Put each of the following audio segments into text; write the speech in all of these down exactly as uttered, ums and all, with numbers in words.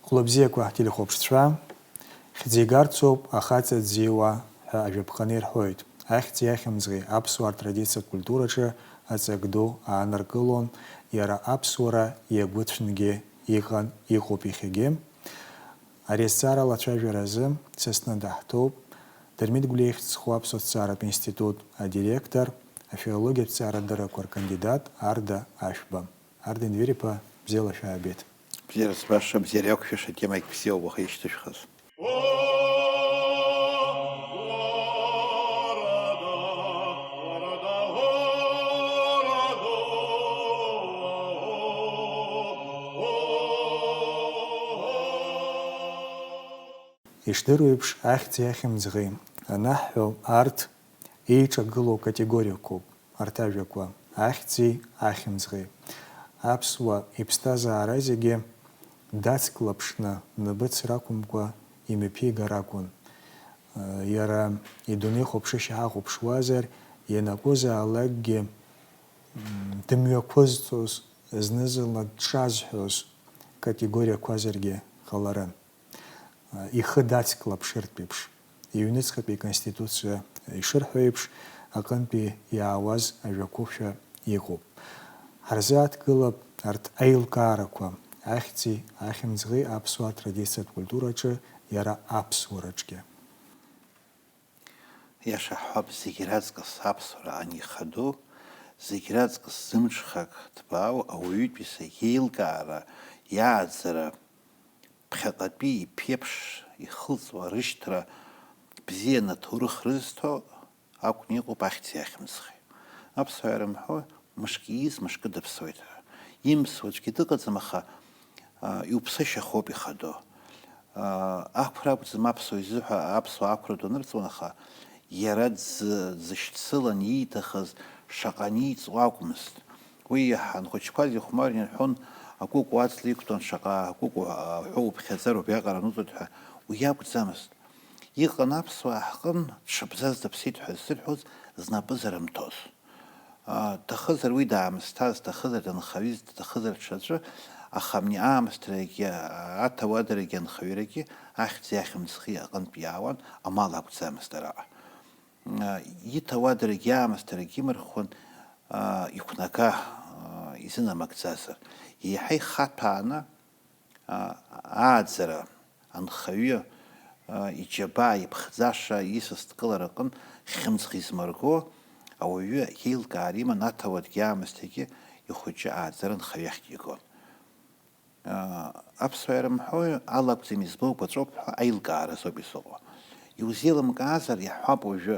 Хәлыбзиақәа ҳтелехәаԥшцәа, хьӡы игарцоуп ахаҵа дзиуа ҳәа ажәаԥҟаны ирҳәоит. Ахьӡи ахьымӡӷи аԥсуаа ртрадициатә культураҿы аҵак ду ааныркылон, иара аԥсуара иагәыцәнгьы иҟан, иҟоуп иахьагьы. Ари азҵаара алацәажәаразы Сасны даҳҭоуп Дырмит Гәлиа ихьӡ зху аԥсуа ҭҵааратә институт адиректор, афилологиатә ҭҵаарадыррақәа ркандидат Арда Ашәба. Арда Енвер-иԥа, бзиала шәаабеит. Бзиара збаша, бзиара иақәшәаша темак бзиоуп уаха ишьҭышәхыз. Ишдыру еиԥш, ахьӡи ахьымӡӷи анаҳҳәо, арҭ еиҿагылоу категориақәоуп арҭ ажәақәа, ахьӡи ахьымӡӷи. Аԥсуа иԥсҭазаара зегьы дацклаԥшны, набыцра акәымкәа, имҩаԥигар акәын. Иара идунеихәаԥшышьа ҳахәаԥшуазар, ианакәызаалакгьы, м, дымҩақәызҵоз, зны-зынла дшазҳәоз категориақәазаргьы ҟаларын. Ихы дацклаԥшыртә еиԥш, иҩныҵҟатәи иконституциа ишырҳәо еиԥш, аҟынтәи иаауаз ажәақәоушәа иҟоуп. Ҳарзааҭгылап арҭ аилкаарақәа, ахьӡи ахьымӡӷи аԥсуаа ртрадициатә культураҿы, иара аԥсуараҿгьы. Иаша ҳҳәап, зегь раҵкыс аԥсуара анихаду, зегь раҵкыс зымҽхак ҭбаау ауаҩытәыҩса иеилкаара, иааӡара, ԥхьаҟатәи иԥеиԥш ихылҵуа рышьҭра бзианы аҭоурых рызҭо акәны иҟоуп ахьӡи ахьымӡӷи. Аԥсуаа ирымҳәо, мышкы ииз мышкы дыԥсуеит ҳәа. Имԥсуа аӡәгьы дыҟаӡам, аха, а, иуԥсышьахоуп ихадоу. А, ақәра акәӡам аԥсуа изыҳәа аԥсуаа ақәра ду анырҵон, аха иара дзы-, дзышьцылан ииҭахыз шаҟа аниҵуа акәмызт. Уи иаҳа анхәыҷқәаз ихәмарны ирҳәон, акәыкәу аҵла иқәтәан, шаҟа акәыкәу аҳәоу уԥхьаӡароуп, иаҟара ануҵоит ҳәа, уи акәӡамызт. Иҟан аԥсуаа ҳҟын дшыбзаз дыԥсит ҳәа ззырҳәоз знапы зарымҭоз. А, дҭахызар уи даамысҭаз, дҭахызар данхаҩыз, дҭахызар ҽаӡәы, аха абни аамысҭарагьы, аҭауадарагьы анхаҩрагьы ахьӡи ахьымӡӷи аҟынтә иаауан, амал акәӡамызт араҟа. А, иҭауадарагьы аамысҭарагьы имырхуан, а, иқәнага, а, изынамыгӡазар. Еиҳа ихаҭәааны, а, ааӡара анхаҩы, а, иџьабаа иԥхӡаша исасдкылара аҟын хьымӡӷ измырго ауаҩы еилкаара иман аҭауадгьы аамысҭагьы ихәыҷы ааӡара анхаҩы ахьтә игон. А, аԥсуаа ирымҳәои, ала акәӡам избо, гәаҵәоуп ҳәа аилкааразоуп изыҟоу. Иузеилымкаазар, иаҳҳәап, уажәы,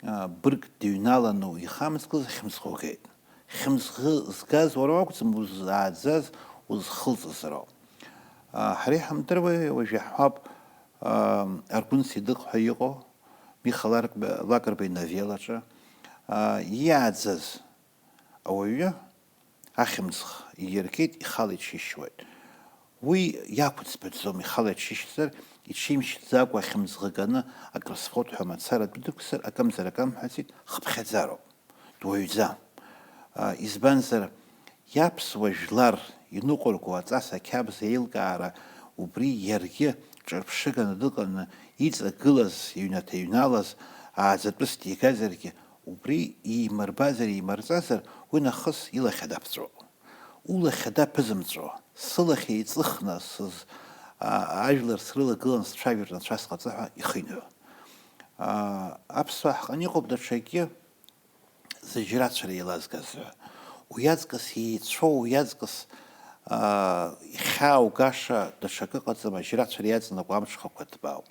а, бырг дыҩналаны уихамҵкыз хьымӡӷ угеит. Хьымӡӷ згаз уара уакәӡам, узааӡаз, узхылҵыз роуп. А, ҳара иҳамдыруеи, уажә иаҳҳәап, а, Аргәын Сидыҟ ҳәа иҟоу, Миха Ларкба-, Лакрба иновелаҿы, а, иааӡаз ауаҩы ахьымӡӷ ииргеит, ихала иҽишьуеит. Уи иақәӡбаӡом, ихала иҽишьзар, иҽимшьӡакәа ахьымӡӷ ганы акрысфоит ҳәа мацара дәыдықәсыр, акымзар акы амҳәаӡеит, хыԥхьаӡароуп, дуаҩӡам. А, избанзар, иаԥсуа жәлар иныҟәырго аҵас ақьабз аилкаара убри иаргьы ҿырԥшыганы дыҟаны иҵагылаз, иҩнаҭаҩналаз, ааӡатәыс дигазаргьы, убри иимырбазар, иимырҵазар, уи нахыс илахь адаԥҵәо. Улахь адаԥызымҵәо, сылахь еиҵыхны сыз-, а-, ажәлар срылагылан сцәажәартә анцәа сҟаҵа ҳәа ихы иныҳәон. А, аԥсуаа ҳҟны иҟоуп даҽакгьы, зыжьрацәара еилазгаз ҳәа. Уи аҵкыс еицәоу, уи аҵкыс, а, ихьааугаша даҽакы ыҟаӡам, ажьрацәара иаҵанакуа амҽхақәа ҭбаауп.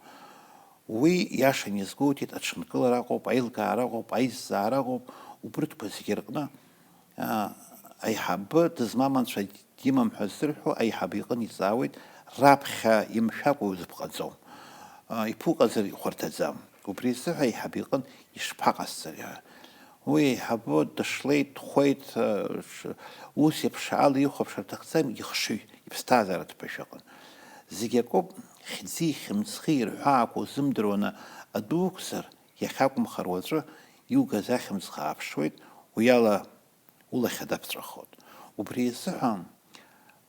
Уи иашан иазгәоуҭеит, аҽынкылара ыҟоуп, аилкаара ыҟоуп, аизҵаара ыҟоуп, убырҭқәа зегьы рҟны, аа, аиҳабы дызмам анцәа димам ҳәа ззырҳәо аиҳабы иҟны иҵаауеит, раԥхьа имшәакәа узыԥҟаӡом. Аа, иԥуҟазар ихәарҭаӡам. Убри азыҳәа аиҳабы иҟны ишԥаҟасҵари ҳәа. Уи аиҳабы дышлеит, дхәеит, ш-, ус еиԥш ала ихәаԥшыр аҭахӡам, ихшыҩ, иԥсҭазаара ҭбашәа ыҟан. Зегь акоуп, хьӡи хьымӡӷи ирҳәаақәа узымдыруаны адәы уқәзар, иахьакәымхар уаҵәы иугаз ахьымӡӷ ааԥшуеит, уи ала улахь адаԥҵәахоит. Убри азыҳәан,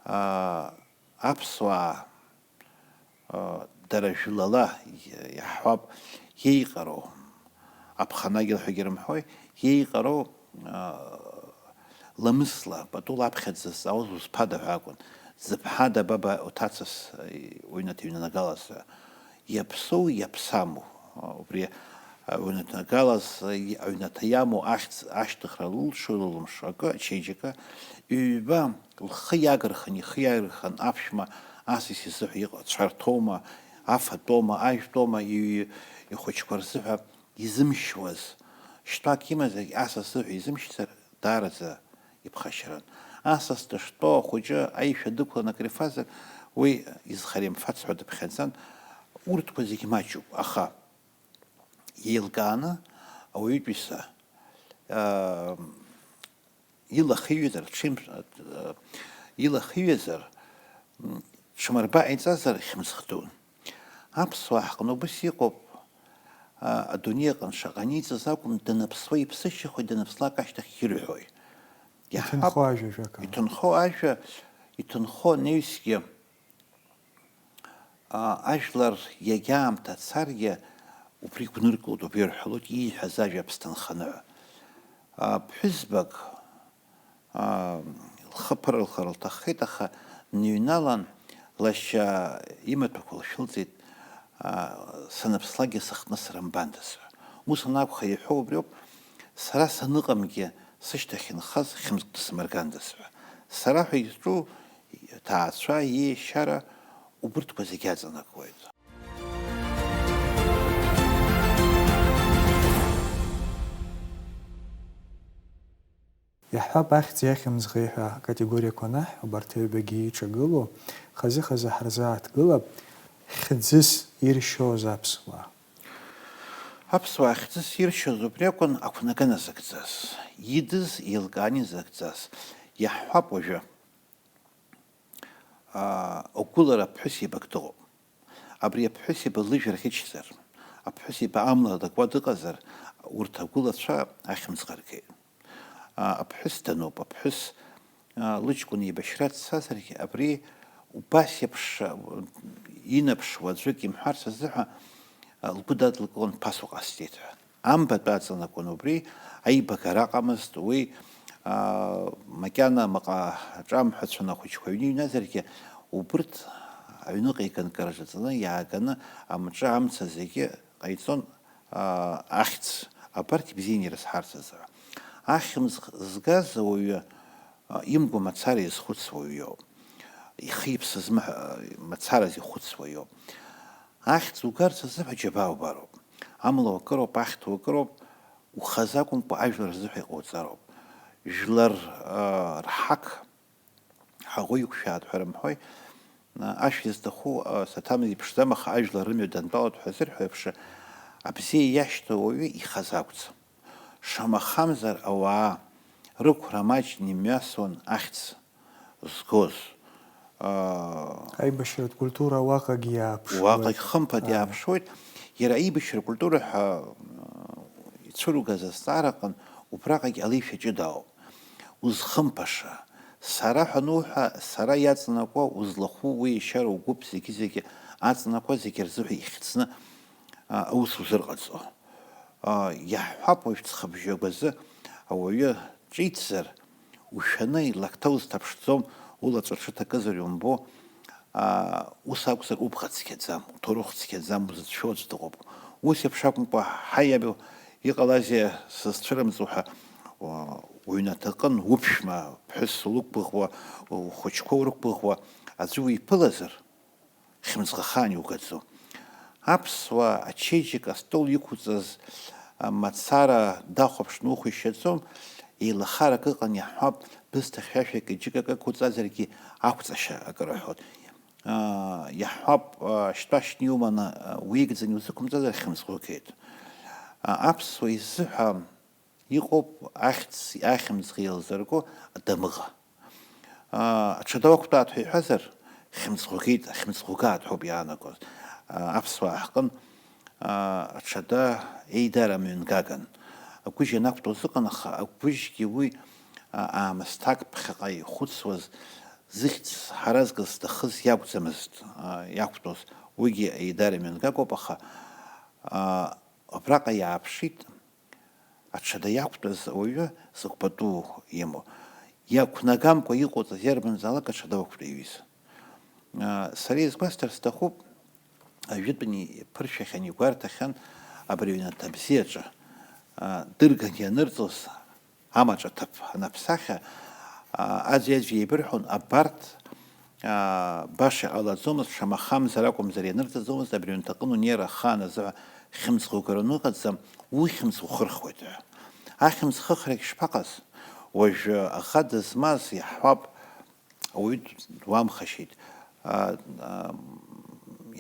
аа, аԥсуаа Дара жәлала иаҳҳәап, иеиҟароу, аԥханагьал ҳәагьы рымҳәои, иеиҟароу, ламысла пату лаԥхьа дзызҵаауаз узԥада ҳәа акәын. Зыԥҳада баба уҭацас уҩнаҭа иҩнанагалаз ҳәа. Иаԥсоу, иаԥсаму, убри аҩнаҭанагалаз, аҩнаҭа иамоу ахьӡ ашьҭыхра лылшо, лылымшо акы, ачеиџьыка, ҩба, лхы иагырхан, ихы иагырхан аԥшәма асас изыҳәа иҟоу ацәарҭоума, афатәома, ажәтәома, иҩ-, ихәыҷқәа рзыҳәа изымшьуаз, шьтәак имазаргь асас зыҳәа изымшьцар, даараӡа иԥхашьаран. Асас дыштәоу ахәыҷы аишәа дықәлан акрифазар, уи изхаримфац ҳәа дыԥхьаӡан. Урҭқәа зегь маҷуп, аха еилкааны, ауаҩытәыҩса, аа, илахиҩазар, ҽим-, аа, илахиҩазар, м, ҽмырба ҟаиҵазар, хьымӡӷ дун. Аԥсуаа ҳҟны убыс иҟоуп, аа, адунеи аҟны шаҟа аниҵаз акәым, даныԥсуа иԥсышьахоит, даныԥслак ашьҭахь ирҳәоит. Иаҳҳәап, иҭынхо ажәа, ажәак ала. Иҭынхо ажәа, иҭынхо анаҩсгьы, аа, ажәлар иагьа аамҭа царгьы убри гәныркылоит, убри ирҳәалоит, ииҳәаз ажәа аԥсҭынханы ҳәа. Аа, ԥҳәызбак, аа, лхы аԥырылхыр лҭаххеит, аха дныҩналан, лашьа имаҭәақәа лшәылҵеит, аа, саныԥслакгьы сыхҭны срымбандаз ҳәа. Ус анакәха, иҳәо убриоуп, сара саныҟамгьы сышьҭахь инхаз хьымӡӷ дсымыргандаз ҳәа. Сара ҳәа изҿу ҭаацәа, иешьара, убырҭқәа зегьы аҵанакуеит. Иаҳҳәап, ахьӡи ахьымӡӷи ҳәа акатегориақәа анаҳҳәа, убарҭ аҩбагьы еиҿагылоу, хазы-хазы ҳарзааҭгылап, хьӡыс иршьоз аԥсуаа. Аԥсуаа хьӡыс иршьоз убри акәын ақәнагана зыгӡаз, идыз, еилкааны изыгӡаз. Иаҳҳәап уажәы. Аа, агәылара аԥҳәыс еибак дыҟоуп. Абри аԥҳәыс еиба лыжәра ӷьычзар, аԥҳәыс еиба амла дакуа дыҟазар, урҭ агәылацәа ахьымӡӷ ргеит. Аа, аԥҳәыс дануп, аԥҳәыс, аа, лыҷкәын еибашьра дцазаргьы, абри убас еиԥш, аа, инаԥшуа аӡәык имҳәарц азыҳәа, аа, лгәы дадлакылон, ԥасо ҟасҵеит ҳәа. Амбатә аҵанакуан убри, аибагара ыҟамызт, уи, аа, макьана маҟа аҿамҳәацәан ахәыҷқәа аҩны иҩназаргьы, убырҭ аҩныҟа иганкараҿаҵаны иааганы амҿы амца зегьы ҟаиҵон, аа, ахьӡ абарҭ ибзианы ирызҳарц азы. Ахьымӡӷ згаз ауаҩы, аа, имгәа мацара изхәыцуа уаҩоуп. Ихы-иԥсы змаҳә-, мацара зихәыцуа иоуп. Ахьӡ угарц азыҳәа џьабаа убароуп. Амла уакыроуп, ахьҭа уакыроуп, ухазы акәымкәа, ажәлар рзыҳәа иҟауҵароуп. Жәлар, аа, рҳақ ҳаӷоу иқәшәааит ҳәа рымҳәои, ашәа зҭаху, аа, саҭамыз иԥшӡам, аха ажәлар рымҩа дантәалоит ҳәа зырҳәо еиԥш, абзиа иашьҭоу ауаҩы ихазы акәӡам. Шамахамзар, ауаа рықәра маҷны имҩасуан ахьӡ згоз, аа, аибашьратә культура уаҟагь иааԥшуеит. Уаҟагь хымԥада, ааи, иааԥшуеит. Иара аибашьратә культура ҳәа, аа, ицәыругаз азҵаара аҟын убраҟагь алеишәа ҷыдоуп. Узхымԥаша, сара ҳәа ануҳәа, сара иаҵанакуа узлахәу уи ешьара угәыԥ зегьы-зегьы аҵанакуа зегьы рзыҳәа ихьӡны, аа, аус узырҟаҵо. Аа, иаҳҳәап, уажә ҵхыбжьы агәазы ауаҩы ҿиҭзар, ушәаны илакҭа узҭаԥшӡом, улаҵәа рҽыҭакызар иумбо, аа, ус акәзар, убӷа цқьаӡам, уҭоурых цқьаӡам, узыцәшәо аӡә дыҟоуп. Ус еиԥш акәымкәа, ҳаи, иҟалазеи сызцәырымҵуа ҳәа, уа-, уҩнаҭаҟын, уԥшәма ԥҳәыс улықәгәыӷуа, ухәыҷқәа урықәгәыӷуа аӡәы уиԥылазар, хьымӡӷ ахаан иугаӡом. Аԥсуаа ачеиџьыка астол иқәуҵаз, а, мацара дахәаԥшны ухәишьаӡом, еилахарак ыҟан, иаҳҳәап, бысҭа хьшәашәак џьыкак ықәуҵазаргьы ақәҵашьа акы рҳәоит. А, иаҳҳәап, а, шьтәа шьны иуманы, а, уигӡаны иузықәымҵазар хьымӡӷ угеит. А, аԥсуа изыҳәа Иҟоуп ахьӡ, ахьымӡӷ еилзырго адамыӷ. Аа, аҽада уақәтәааит ҳәа иҳәазар, хьымӡӷ угеит, хьымӡӷ угаат ҳәоуп иаанагоз. Аа, аԥсуаа ҳҟын, аа, аҽада еидара мҩангаган. Агәыжь анақәтәоз ыҟан, аха агәыжьгьы уи, аа, аамысҭак ԥхьаҟа ихәыцуаз, зыхьӡ ҳаразкыз зҭахыз иакәӡамызт, аа, иақәтәоз. Уигьы еидара имҩангагоуп, аха, аа, абраҟа иааԥшит, аҽада иақәтәаз ауаҩы закә пату имоу. Иақәнагамкәа иҟоуҵаз иарбанзаалак аҽада уақәтәа иҩыза. Аа, сара изгәасҭар сҭахуп, ажәытәан иԥыршәахьан, игәарҭахьан абри аҩнаҭа бзиаҿы, аа, дырган ианырҵоз, амаҿ аҭыԥ анаԥсахьа, аа, аӡәи-аӡәи еибырҳәон, абарҭ, аа, баша иҟалаӡомызт, шамахамзар акәымзар ианырҵаӡомызт, абри аҩнаҭаҟны унеира ахаан азыҳәа хьымӡӷ угараны уҟаӡам, уи хьымӡӷ ухырхуеит ҳәа. Ахьымӡӷ хыхрагь шԥаҟаз? Уажәы аӷа дызмаз иаҳҳәап, ауаҩы дуамхашьеит, аа, аа,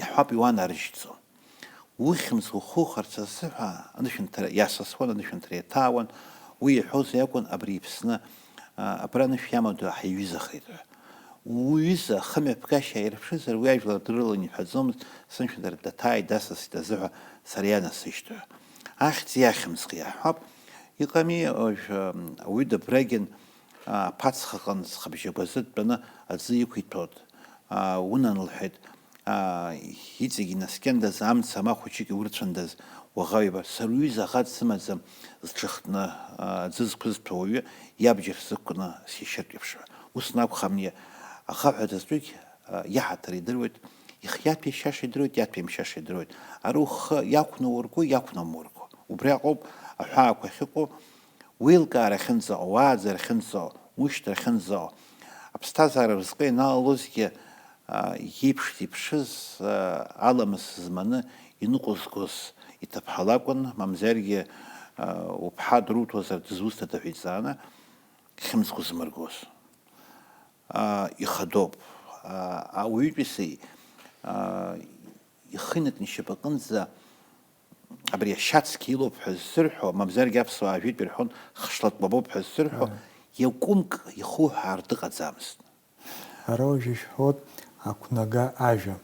иаҳҳәап, иуанарыжьӡом. Ухьымӡӷ ухухырц азыҳәа анышәынҭра иасасуан, анышәынҭра иаҭаауан, уи иҳәозар акәын абри Аԥсны, а, абра анышә иамадоу ҳаиҩызахеит ҳәа. Уҩыза ахымҩаԥгашьа ааирԥшызар, уи ажәлар дрылан иҳәаӡомызт, сыншәынҭра даҭааит, дасасит азыҳәа сара ианасыжьт ҳәа. Ахьӡ иахьымӡӷ иаҳҳәап, иҟами, уажә, ам, ауаҩы дабрагьын, а, аԥацха аҟны ӡӷабжьы агәазы дтәаны аӡы иқәиҭәоит. Аа, унан, лҳәеит, аа, иҵегь инаскьандаз, амца ма хәыҷык иурцәандаз, уаӷа ҩба, сара уҩыза аӷа дсымаӡам, зҽыхтны, аа, аӡы зқәызҭәо уаҩы иабџьар сықәкны сишьыртә еиԥш ҳәа. Ус анакәха, амни, аӷа ҳәа дызтәыгь, аа, иаҳаҭыр идыруеит, ихы иаҭәеишьаша идыруеит, иаҭәеимшьаша идыруеит. Ара ухы иақәнаурго, иақәнамурго. Убри аҟоуп аҳәаақәа ахьыҟоу, уеилкаара ахьынӡаҟоу, уааӡара ахьынӡаҟоу, ушьҭра ахьынӡаҟоу. Аԥсҭазаара рызҟы ианалалозгьы, а, иеиԥш-зеиԥшыз, а, аламыс зманы иныҟәызгоз иҭыԥҳа лакәын, мамзаргьы, а, уԥҳа друҭозар дызусҭада ҳәа иҵааны, хьымӡӷ узмыргоз. А, ихадоуп. А, ауаҩытәыҩса, а, ихы инаркны ишьапаҟынӡа абри ашьацқьа илоуп ҳәа ззырҳәо, мамзаргьы аԥсуаа ажәытә ирҳәон, хшлатәқәа боуп ҳәа ззырҳәо, Ааи. Иакәымк ихуҳәаар дыҟаӡамызт. Ара уажә ишәҳәоит ақәнага ажәа.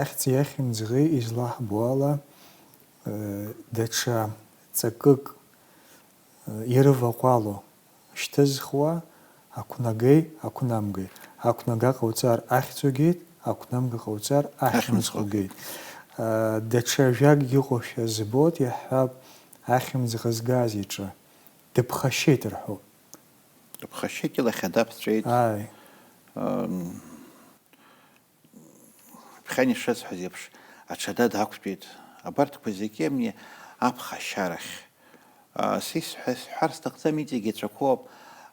Ахьӡ иахьымӡӷи излаҳбо ала, э, даҽа ҵакык, э, ирываҟәало шьҭызхуа ақәнагеи ақәнамгеи. Ақәнага ҟауҵар ахьӡ угеит, ақәнамга ҟауҵар ахьымӡӷ Ахьымӡӷ угеит. угеит. Э, даҽа ажәакгьы ыҟоушәа збоит, иаҳҳәап, ахьымӡӷ згаз иҿы дыԥхашьеит рҳәоит. Дыԥхашьеит, илахьа даԥҵәеит. Ааи. Ам, Ԥхьан ишысҳәаз еиԥш, аҽада дақәтәеит. Абарҭқәа зегьы амни аԥхашьарахь. А, са исҳәа-, исҳәар сҭахӡам, иҵегь еицәақәоуп,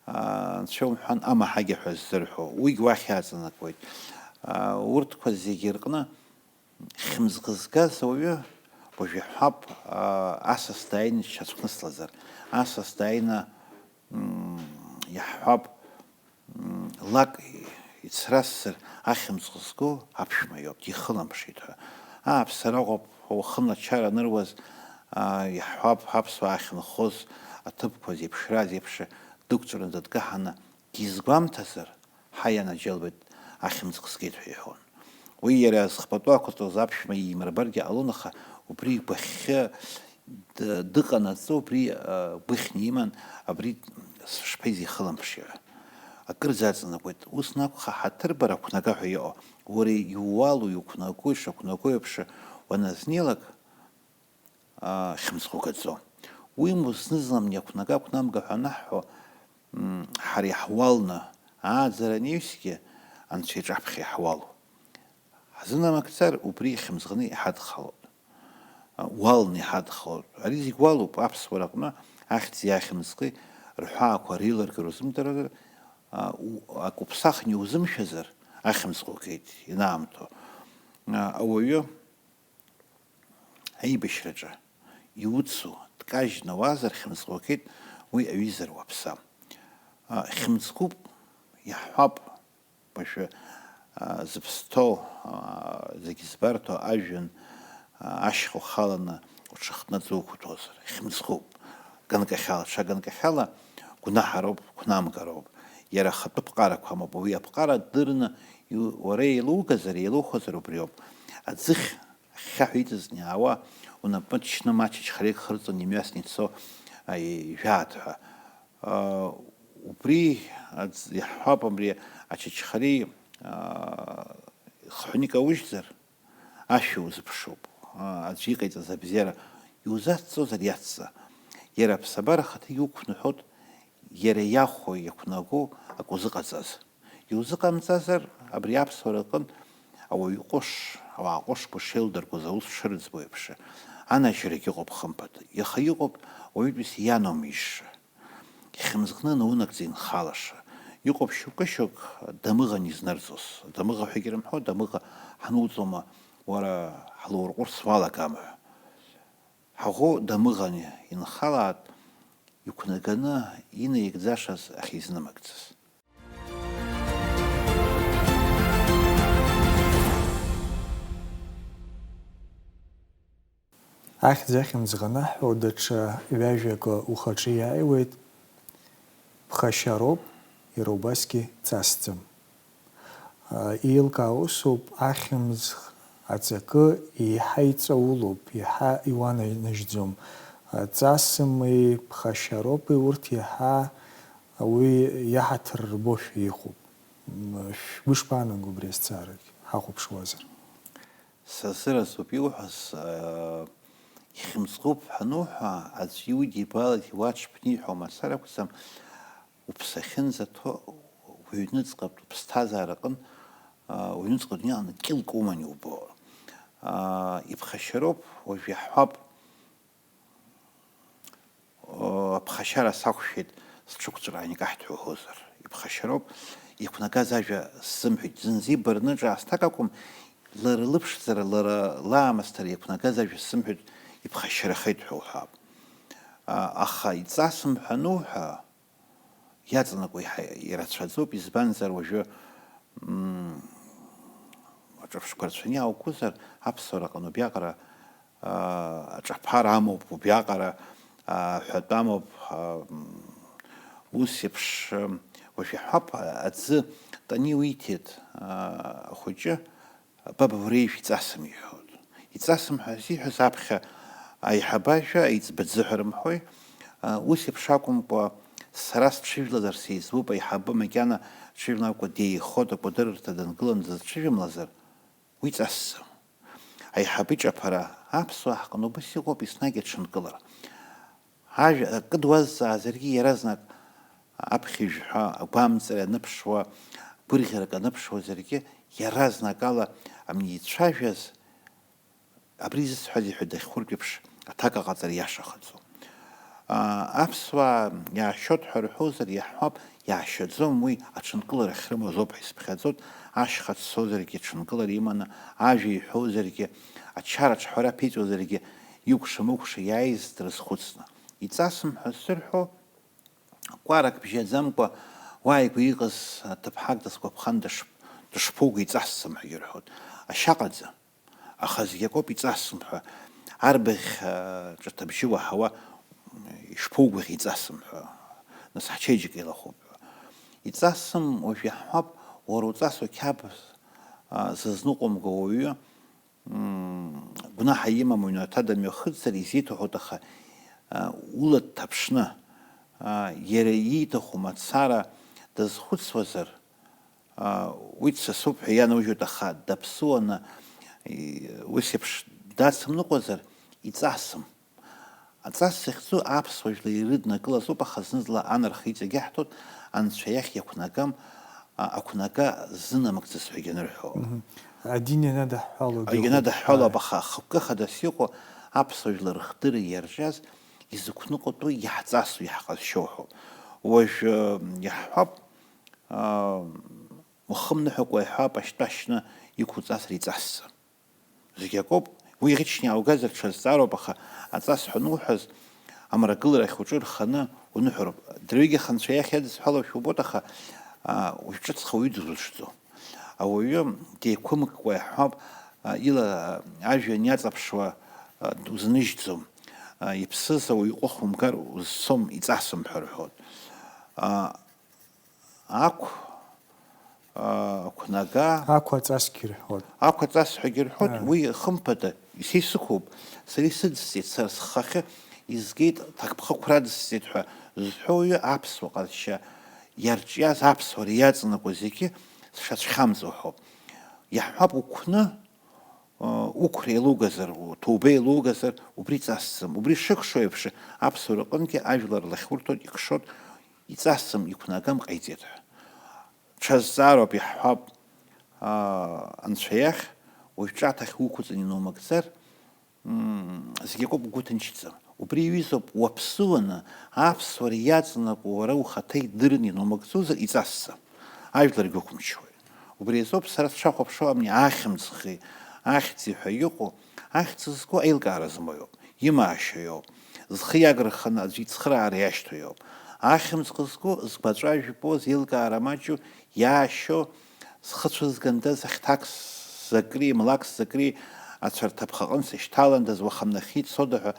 а, анцәа умҳәан, амаҳагьа ҳәа ззырҳәо, уигь уахь иаҵанакуеит. А, урҭқәа зегьы рҟны хьымӡӷ згаз ауаҩы, уажә иаҳҳәап, а, асас дааины дшьацәхныслазар, асас дааины, м, иаҳҳәап, м, лак ицрасзар, ахьымӡӷ зго аԥшәма иоуп, дихылаԥшит ҳәа. Ааԥсара ыҟоуп, уахынла ачара аныруаз, а, иаҳҳәап, аԥсуаа ахьынхоз аҭыԥқәа зеиԥшраз еиԥш дықәҵәраны дыдкаҳаны дизгәамҭазар, ҳа ианаџьалбеит, ахьымӡӷ згеит ҳәа иҳәон. Уи иара зхпату ақәҵоз аԥшәма иимырбаргьы ҟалон, аха убри игәахьы д-, дыҟанаҵы, убри, а, гәыхьны иман, абри шԥаизихылаԥши ҳәа. Акырӡа аҵанакуеит. Ус анакәха, ҳаҭырбар ақәнага ҳәа иҟоу, уара иууалу, иуқәнаго, ишақәнаго еиԥш уаназнеилак, а, хьымӡӷ угаӡом. Уимоу, зны-зынла ақәнага, ақәнамга ҳәа анаҳҳәо, м, ҳара иаҳуалны, ааӡара анаҩсгьы Анцәа иҿаԥхьа иаҳуалу. Ҳзынамыгӡар, убри ихьымӡӷны иҳадхалоит. А, уалны иҳадхалоит. Ари зегь уалуп, аԥсуара аҟны ахьӡи ахьымӡӷи рҳәаақәа реилыргара узымдыруазар, а, у-, акы уԥсахны иузымшәазар, ахьымӡӷ угеит, ианаамҭоу. А, ауаҩы аибашьраҿы иуцу, дкажьны уаазар, хьымӡӷ угеит, уи аҩызара уаԥсам. А, хьымӡӷуп, иаҳҳәап, уажәы, а, зыԥсҭоу, а, зегь збарҭоу ажәҩан, а, ашьха ухаланы уҽыхтәны аӡы уқәуҭәозар, хьымӡӷуп. Ганкахьала, ҽа ганкахьала гәнаҳароуп, гәнамгароуп. Иара ахатәы ԥҟарақәа амоуп, уи аԥҟара дырны иу-, уара еилугазар, еилухозар убриоуп. Аӡыхь ахьхьаҳәа иҵыҵны иаауа, унапы ҭшьны ма ачачхалиак хырҵон имҩасны ицо, а, ижәаат ҳәа. А, убри аӡ-, иаҳҳәап, абри ачачхалиа, а, хҳәны икаужьзар, ашәа узыԥшуп, аӡәы иҟаиҵаз абзиара иузацҵозар, иацҵа. Иара аԥсабара ахаҭагьы уқәныҳәоит, иара иахәо, иақәнаго акы узыҟаҵаз. Иузыҟамҵазар, абри аԥсуара аҟынтә ауаҩы ҟәыш, ауаа ҟәышқәа шеилдыргоз аус шырыӡбо еиԥш, анажьрагьы ыҟоуп хымԥада. Иаха иҟоуп уаҩытәыҩса ианаумижьша. Ихьымӡӷны наунагӡа инхалаша. Иҟоуп шьоукы-шьоук дамыӷан изнырҵоз. Дамыӷа ҳәагьы рымҳәо, дамыӷа ҳануҵома, уара ҳлоурҟәырц уалагама ҳәа. Ҳаӷоу дамыӷан инхалаат, иқәнаганы инаигӡашаз ахьизнымыгӡаз. Ахьӡ ахьымӡӷ анаҳҳәо, даҽа ҩажәак ухаҿы иааиуеит, ԥхашьароуп, иара убасгьы ҵасӡам. Еилкаау усоуп, ахьымӡӷ аҵакы еиҳа иҵаулоуп, еиҳа иуанажьӡом. Ҵасыми, ԥхашьароупи урҭ еиҳа уи иаҳаҭыр рбошәа иҟоуп. Шәгәы шԥаанаго убри азҵаарагь ҳахәаԥшуазар? Сазыразуп иуҳәаз, ихьымӡӷуп ҳәа ануҳәа, аӡәы иудибалеит, иуаҽԥниҳәо мацара акәӡам, уԥсы ахьынӡаҭоу уҩныҵҟатә уԥсҭазаара аҟын, уҩныҵҟа дунеиаҟны кьылк уман иубо. Иԥхашьароуп, уажә иаҳҳәап, О, аԥхашьара сақәшәеит, сҽықәҵәраан икаҳҭәа уҳәозар. Иԥхашьароуп, иқәнагаз ажәа сзымҳәеит. Зынӡа ибарны ҿаасҭак акәым, лара лыԥшӡара, лара лаамысҭара иқәнагаз ажәа сзымҳәеит, иԥхашьарахеит ҳәа уҳәап. А, аха иҵасым ҳәа ануҳәа, иаҵанакуа иаҳа ирацәаӡоуп, избанзар уажәы, м, аҿырԥштәқәа рацәаны иааугозар, аԥсуара аҟны убриаҟара, аа, аҿаԥара амоуп, убриаҟара, аа, ҳәатә амоуп, аа, м, ус еиԥш, м, уажә иаҳҳәап, аӡы тани уиҭеит, аа, ахәыҷы, Баба, уара ишәҵасым, иҳәоит. Иҵасым ҳәа зиҳәаз аԥхьа аиҳабажәа, аиҵбы аӡы ҳәа рымҳәои? Ус еиԥш акәымкәа, сара сҽыжәлазар сеиҵбуп, аиҳабы макьана дҽыжәламкәа деихоит, акәадырырҭа дангылан дызҽыжәымлазар, уи ҵасӡам. Аиҳабы иҿаԥара аԥсуаа ҳҟны убас иҟоуп, еснагь аҽынкылара. Ажәа акы дуазҵаазаргьы, иаразнак аԥхьыжәҳәа, агәамҵра аныԥшуа, гәырӷьарак аныԥшуазаргьы, иаразнакала амни ицәажәаз, абри изысҳәазеи ҳәа дахьхәыртә еиԥш, аҭак аҟаҵара иашахаӡом. Аа, аԥсуаа иаашьоит ҳәа рҳәозар, иаҳҳәап, иаашьаӡом, уи аҽынкылара ахьрымоу азоуп ҳәа исыԥхьаӡоит, ашьха дцозаргьы, аҽынкылара иманы, ажәа иҳәозаргьы, ачара аҿҳәара ԥиҵәозаргьы, икәша-мыкәша иааиз дрызхәыцны. Иҵасым ҳәа ззырҳәо, кәарак бжьаӡамкәа уааигәа иҟаз аҭыԥҳак дысгәаԥхан, дыш-, дышԥоуго иҵасӡам ҳәагьы рҳәоит. Ашьаҟаӡам. Аха зегь акоуп иҵасым ҳәа. Арбаӷь, а, ҿыҭыбжьы уаҳауа, м, ишԥоугәаӷьи иҵасым ҳәа. Нас ҳчеиџьыка еилахәуп ҳәа. Иҵасым уажә иаҳҳәап, уара уҵасу қьабз, а, зызныҟәымго уаҩы, Мм, гәнаҳа имам уҩнаҭа дамҩахыҵзар изиҭахуп, аха, а, ула дҭаԥшны, а, иара ииҭаху мацара дазхәыцуазар, а, уи дсасуп ҳәа ианаужьуеит, аха даԥсуаны, и, ус еиԥш дацымныҟәазар, иҵасым. Аҵас захьӡу аԥсуа жәлар ирыднакылаз ауп, аха зны-зынла анарха иҵегь иаҳҭоит, Анцәа иахь иақәнагам, а, ақәнага ззынамыгӡаз ҳәагьы анырҳәо. Мгм. Адин ианадаҳҳәалоугьы ыҟоуп. Ианадаҳҳәалоуп, ааи, аха ахықәкы хадас иҟоу аԥсуа жәлар рыхдырра иарҿиаз, изықәныҟәатәу, иаҳҵасу, иаҳҟазшьоу ҳәоуп. Уажә, э, иаҳҳәап, а, ухымныҳәакәа иаҳҳәап, ашьтәа шьны иқәуҵазар иҵасӡам. Зегь акоуп, уи иӷьычны иааугазар ҽазҵаароуп, аха аҵас ҳәа ануҳәаз, амрагыларахь уҿы рханы уныҳәароуп. Дырҩегьых Анцәа иахь иадысҳәалоушәа убоит, аха, а, уажә ҿыцха уаҩы дузыԥшӡом. Ауаҩы деиқәымккәа иаҳҳәап, а, ила, а, ажәҩан иаҵаԥшуа, а, узныжьӡом. А, иԥсыз ауаҩы ҟәых умгар узцом, иҵасым ҳәа рҳәоит. А, Ақә, аа, ақәнага. Ақәаҵасгьы рҳәоит. Ақәаҵас ҳәагьы рҳәоит, ааи, уи хымԥада, са исықәуп, сара исыдысҵеит, сара схахьы изгеит, ҭакԥхықәра адысҵеит ҳәа зҳәо уаҩы аԥсуа ҟазшьа иарҿиаз, аԥсуара иаҵанакуа зегьы сшацәхьамҵуа ҳәоуп. Иаҳҳәап, уқәны, уқәра еилугазар, уҭоуба еилугазар, убри иҵасӡам. Убри шыкшо еиԥш, аԥсуара аҟынгьы ажәлар лахьурҭоит, икшоит, иҵасӡам, иқәнагам, ҟаиҵеит ҳәа. Ҽазҵаароуп, иаҳҳәап, аа, Анцәа иахь, уажә ҿаҭахь уқәҵаны инумыгӡар, мм, зегь акоуп, угәы ҭынчӡам. Убри иҩызоуп, уаԥсыуаны, аԥсуара иаҵанакуа уара ухаҭа идырны инумыгӡозар, иҵасӡам. Ажәларгьы уқәымчуеит. Убри азоуп сара сшахәаԥшуа амни ахьымӡӷи, ахьӡи ҳәа иҟоу, ахьӡ зго аилкаара змоу иоуп, имаашьоу иоуп, зхы иагырханы аӡәы ицхыраара иашьҭоу иоуп. Ахьымӡӷ зго, згәаҵәа жәпоу, зеилкаара маҷу, иаашьо, зхы цәызгандаз, ахьҭак закри, млак закри, ацәарҭаԥхаҟынтә сышьҭаландаз, уахамнахьы ицода ҳәа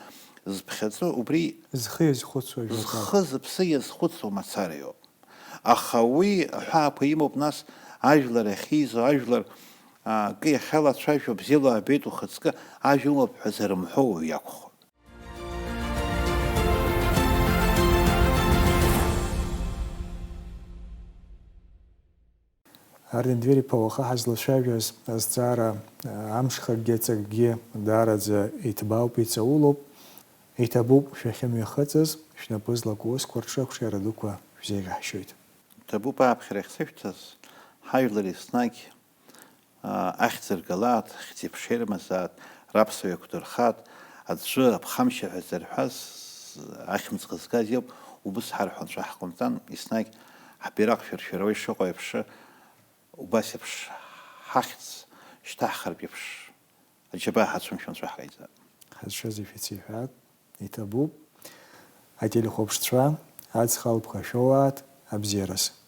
зыԥхьаӡо, убри Зхы иазхәыцуа жәлар. Зхы зыԥсы иазхәыцуа мацара иоуп. Аха уи аҳәаақәа имоуп, нас, ажәлар ахьеизо, ажәлар, а, акы иахьалацәажәо, бзиала убеит ухаҵкы, ажәа умоуп ҳәа зарымҳәо уаҩ иакәхоит. Арден Двери-иԥа, уаха ҳазлацәажәаз азҵаара, а, амшхакгьы аҵакгьы даараӡа иҭбаауп, иҵаулоуп. Иҭабуп шәахьымҩахыҵыз, шәнапы злаку аусқәа рҿы ақәҿиара дуқәа шәзеиӷьаҳшьоит. Иҭабуп ааԥхьара ахьсышәҭаз, ҳажәлар еснагь, аа, ахьӡ ргалааит, хьӡи-ԥшеи рымазааит, раԥсуа иақәдырхааит, аӡәы аԥхамшьа ҳәа зарҳәаз, ахьымӡӷ згаз иоуп, убыс ҳарҳәо анцәа ҳҟамҵан, еснагь ҳбираҟ шәыршәыруа ишыҟоу еиԥш, убас еиԥш ҳахьӡ шьҭаҳхыртә еиԥш. Аџьабаа ҳацәымшәо анцәа ҳҟаиҵап. Ҳазшаз ишәыцеиҳәаат, иҭабуп. Ателехәаԥшцәа, аҵх алԥха шәоуаат, абзиараз.